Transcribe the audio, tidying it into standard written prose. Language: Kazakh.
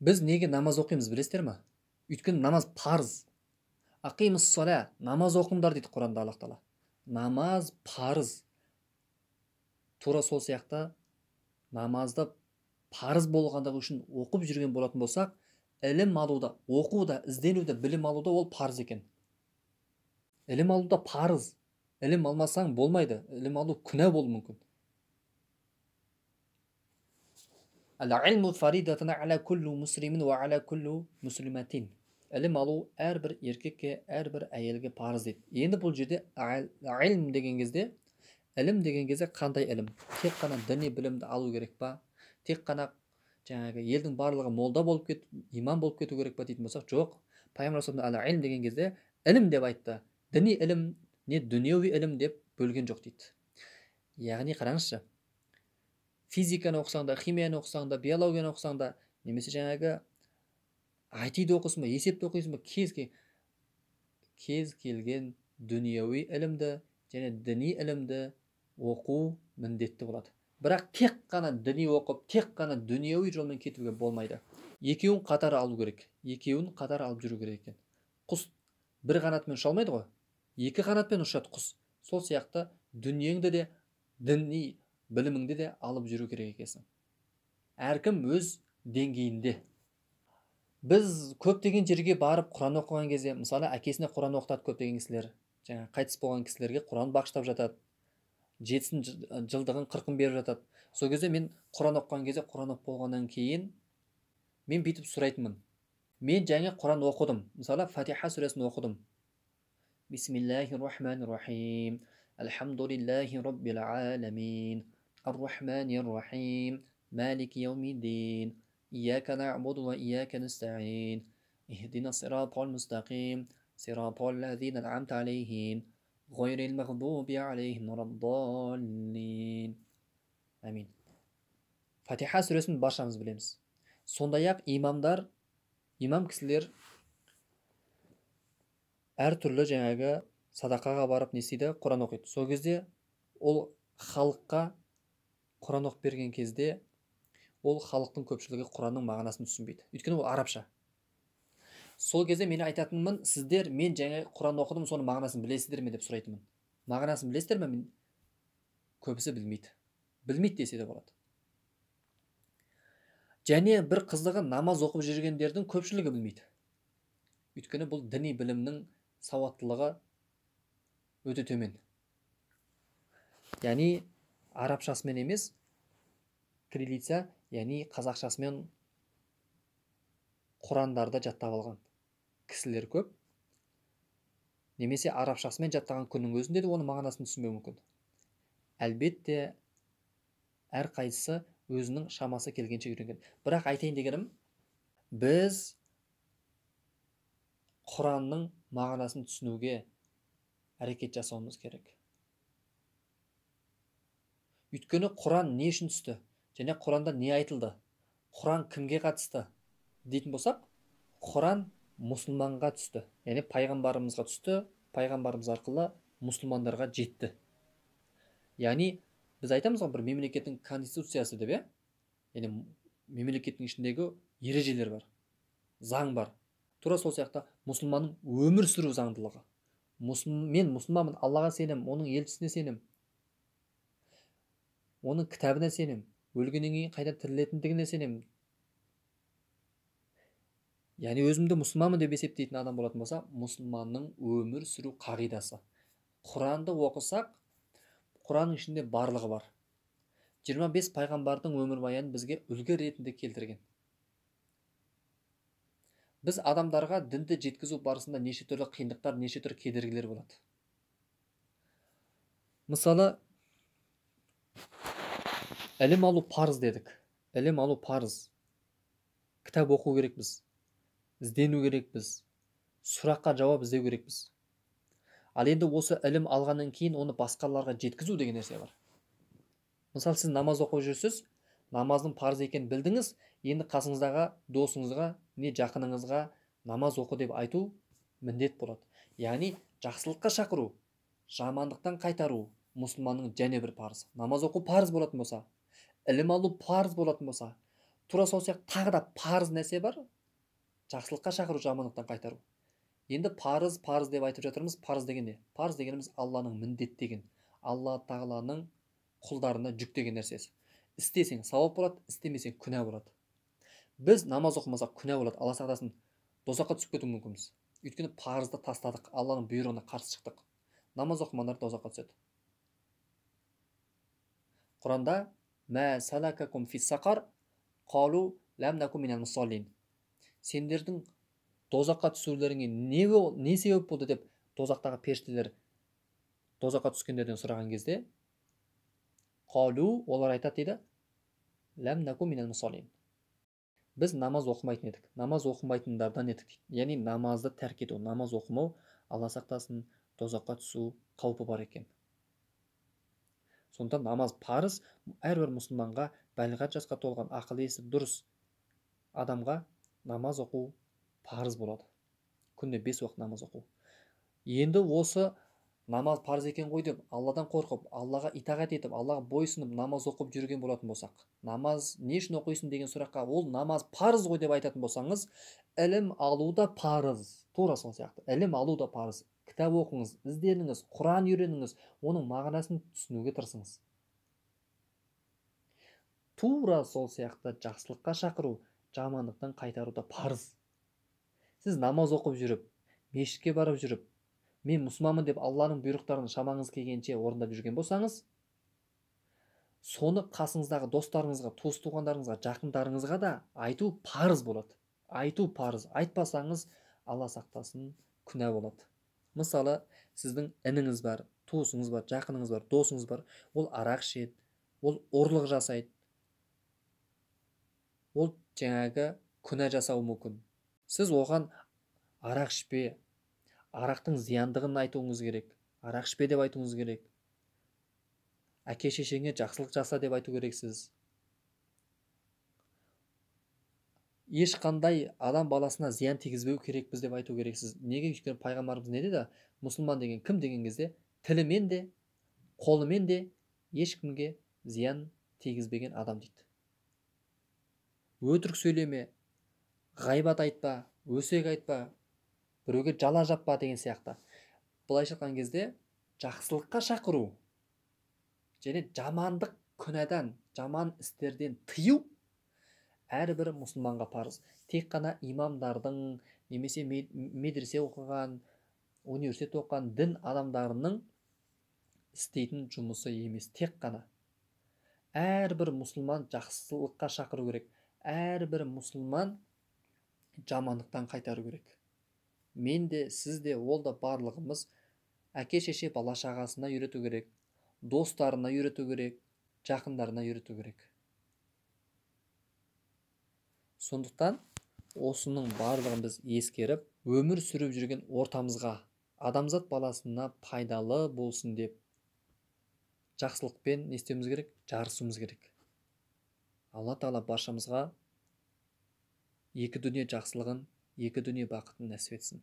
Біз неге намаз оқимыз, білесіздер ме? Өйткені намаз парыз. Ақимус-сала, намаз оқыңдар дейді Құранда Аллах тағала. Намаз парыз. Тура сол сияқты намазды парыз болғандығы үшін оқып жүрген болатын болсақ, ілім алуда, оқуда, ізденуде, білім алуда ол парыз екен. Ілім алуда парыз. Ілім алмасаң болмайды. Ілім алу күнә болуы мүмкін. Әл-илму фаридатун аля кулли муслимин ва аля кулли муслиматин. Ілім алу әрбір еркекке, әрбір әйелге парыз дейді. Енді бұл жерде илм деген кезде, ілім деген кезде қандай ілім? Тек қана діни білімді алу керек па? Тек қана жаңағы елдің барлығы молда болып кетіп, имам болып кету керек па дейтін болсақ, жоқ. Пайғамбар саллаллаху алейхи ва саллям деген кезде ілім деп айтты. Діни ілім не дүниеуи ілім деп бөлген жоқ дейді. Яғни қараңызшы, физиканы оқысаң да, химияны оқысаң да, биологияны оқысаң да, немесе жаңағы IT-ді оқысың ба, есепті оқисың ба, кез келген дүниеуи ілімді және діни ілімді оқу міндетті болады. Бірақ тек қана діни оқып, тек қана дүниеуи жолмен кетуге болмайды. Екеуін қатар алу керек. Екеуін қатар алып жүру керек екен. Құс бір қанатымен ұша алмайды ғой. Екі қанатпен ұшады құс. Сол сияқты дүниеңді де, діни біліміңді де алып жүру керек екенсің. Әркім өз деңгейінде. Біз көптеген жерге барып Құран оқыған кезде, мысалы, әкесіне Құран оқытады көптеген кісілер, жаңа қайтыс болған кісілерге Құран бағыштап жатады, жетісін жылдығын қырқын беріп жатады. Сол кезде мен Құран оқыған кезде, Құран оқып болғаннан кейін мен бүйтіп сұрайтынмын. Мен жаңа Құран оқыдым. Мысалы, Фатиха сүресін оқыдым. Бисмиллахир-рахманир-рахим. Альхамдулиллахи раббил аламин. Ар-рахманир-рахим. Малики яумиддин. Ияка нa'буду ва ияка настаин. Ихдина сиратал мустақим. Сиратал лазина ан'амта алейхим. Ғайрил мағдуби алейхим валаддаллин. Амин. Фатиха сүресін баршамыз білеміз. Сондай-ақ имамдар, имам кісілер әртүрлі жаңағы садақаға барып не істейді? Құран оқиды. Сол кезде ол халыққа Құран оқып берген кезде ол халықтың көпшілігі Құранның мағынасын түсінбейді. Өйткені ол арабша. Сол кезде мен айтатынмын, сіздер мен жаңа Құран оқыдым, соның мағынасын білесіздер ме деп сұрайтынмын. Мағынасын білесіздер ме? Мен көбісі білмейді. Білмейді десе де болады. Және бір қызығы, намаз оқып жүргендердің көпшілігі білмейді. Өйткені бұл діни білімнің сауаттылығы өте төмен. Яғни арабшасымен емес, кириллица, яғни қазақшасымен Құрандарды жаттап алған кісілер көп. Немесе арабшасымен жаттаған күннің өзінде де оның мағынасын түсінбеуі мүмкін. Әлбетте, әрқайсысы өзінің шамасы келгенше үйренген. Бірақ айтайын дегенім, біз Құранның мағынасын түсінуге әрекет жасауымыз керек. Өйткені Құран не үшін түсті? Және Құранда не айтылды? Құран кімге қатысты дейтін болсақ, Құран мұсылманға түсті. Яғни пайғамбарымызға түсті, пайғамбарымыз арқылы мұсылмандарға жетті. Яғни біз айтамыз ғой, бір мемлекеттің конституциясы деп, иә? Яғни мемлекеттің ішіндегі ережелер бар, заң бар. Тура сол сияқты мұсылманның өмір сүру заңдылығы. Мен мұсылманмын, Аллаға сенемін, оның елшісіне сенемін, оның кітабына сенемін, өлгеннен кейін қайта тірілетіндігіне сенемін. Яғни өзімді мұсылманмын деп есептейтін адам болатын болса, мұсылманның өмір сүру қағидасы. Құранды оқысақ, Құранның ішінде барлығы бар. 25 пайғамбардың өмірбаянын бізге үлгі ретінде келтірген. Біз адамдарға дінді жеткізу барысында неше түрлі қиындықтар, неше түрлі кедергілер болады. Мысалы, ілім алу парыз дедік. Ілім алу парыз. Кітап оқу керекпіз, іздену керекпіз, сұраққа жауап іздеу керекпіз. Ал енді осы ілім алғаннан кейін оны басқаларға жеткізу деген нәрсе бар. Мысалы, сіз намаз оқып жүрсіз, намаздың парыз екенін білдіңіз, енді қасыңыздағы досыңызға, не жақыныңызға намаз оқы деп айту міндет болады. Яғни жақсылыққа шақыру, жамандықтан қайтару мұсылманның және бір парызы. Намаз оқу парыз болатын болса, ілім алу парыз болатын болса, Тура сол сияқты тағы да парыз нәрсе бар. Жақсылыққа шақыру, жамандықтан қайтару. Енді парыз, парыз деп айтып жатырмыз. Парыз деген не? Парыз дегеніміз Алланың міндеттеген, Алла тағаланың құлдарына жүктеген нәрсесі. Істесең сауап болады, істемесең күнә болады. Біз намаз оқымасақ күнә болады. Алла сақтасын, тозаққа түсіп кетуі мүмкінбіз. Өйткені парызды тастадық, Алланың бұйрығына қарсы шықтық. Намаз оқымағандар тозаққа түседі. Құранда мә салакакум фи сақар қалу ләм наку минал мусаллин. Сендердің тозаққа түсулеріңе не себеп болды деп тозақтағы періштелер тозаққа түскендерден сұраған кезде, қалу, олар айтады дейді, ләм наку минал мусаллин. Біз намаз оқымайтын едік, намаз оқымайтындардан едік дейді. Яғни намазды тәрк ету, намаз оқымау, Алла сақтасын, тозаққа түсу қаупі бар екен. Сондықтан намаз парыз, әрбір мұсылманға, балиғат жасқа толған, ақыл есі дұрыс адамға намаз оқу парыз болады. Күнде 5 уақыт намаз оқу. Енді осы намаз парыз екен ғой деп Алладан қорқып, Аллаға итағат етіп, Аллаға бойсұнып намаз оқып жүрген болатын болсақ, намаз не үшін оқисың деген сұраққа ол намаз парыз ғой деп айтатын болсаңыз, ілім алу да парыз. Тура сол сияқты. Ілім алу да парыз. Кітап оқыңыз, ізденіңіз, Құран үйреніңіз, оның мағынасын түсінуге тырысыңыз. Тура сол сияқты жақсылыққа шақыру, жамандықтан қайтару да парыз. Сіз намаз оқып жүріп, мешітке барып жүріп, мен мұсылманмын деп Алланың бұйрықтарын шамаңыз келгенше орындап жүрген болсаңыз, соны қасыңыздағы достарыңызға, туыс туғандарыңызға, жақындарыңызға да айту парыз болады. Айту парыз. Айтпасаңыз, Алла сақтасын, күнә болады. Мысалы, сіздің ініңіз бар, туысыңыз бар, жақыныңыз бар, досыңыз бар, ол арақ ішеді, ол ұрлық жасайды, ол жаңағы күнә жасауы мүмкін. Сіз оған арақ ішпе, арақтың зияндығын айтуыңыз керек, арақ ішпе деп айтуыңыз керек, әке шешеңе жақсылық жаса деп айту керексіз. Ешқандай адам баласына зиян тигізбеу керекпіз деп айту керексіз. Неге? Өйткені пайғамбарымыз не деді? Мұсылман деген кім деген кезде тілімен де, қолымен де ешкімге зиян тигізбеген адам дейді. Өтірік сөйлеме, ғайбат айтпа, өсек айтпа, біреуге жала жаппа деген сияқты. Былайша айтқан кезде жақсылыққа шақыру және жамандық күнәдан, жаман істерден тыю әрбір мұсылманға парыз. Тек қана имамдардың немесе медресе оқыған, университет оқыған дін адамдарының істейтін жұмысы емес. Тек қана әрбір мұсылман жақсылыққа шақыру керек, әрбір мұсылман жамандықтан қайтару керек. Мен де, сіз де, ол да, барлығымыз әке шеше бала шағасына үйрету керек, достарына үйрету керек, жақындарына үйрету керек. Сондықтан осының барлығын біз ескеріп, өмір сүріп жүрген ортамызға, адамзат баласына пайдалы болсын деп жақсылықпен не істеуіміз керек? Жарысуымыз керек. Алла тағала баршамызға екі дүние жақсылығын, екі дүние бақытын нәсіп етсін.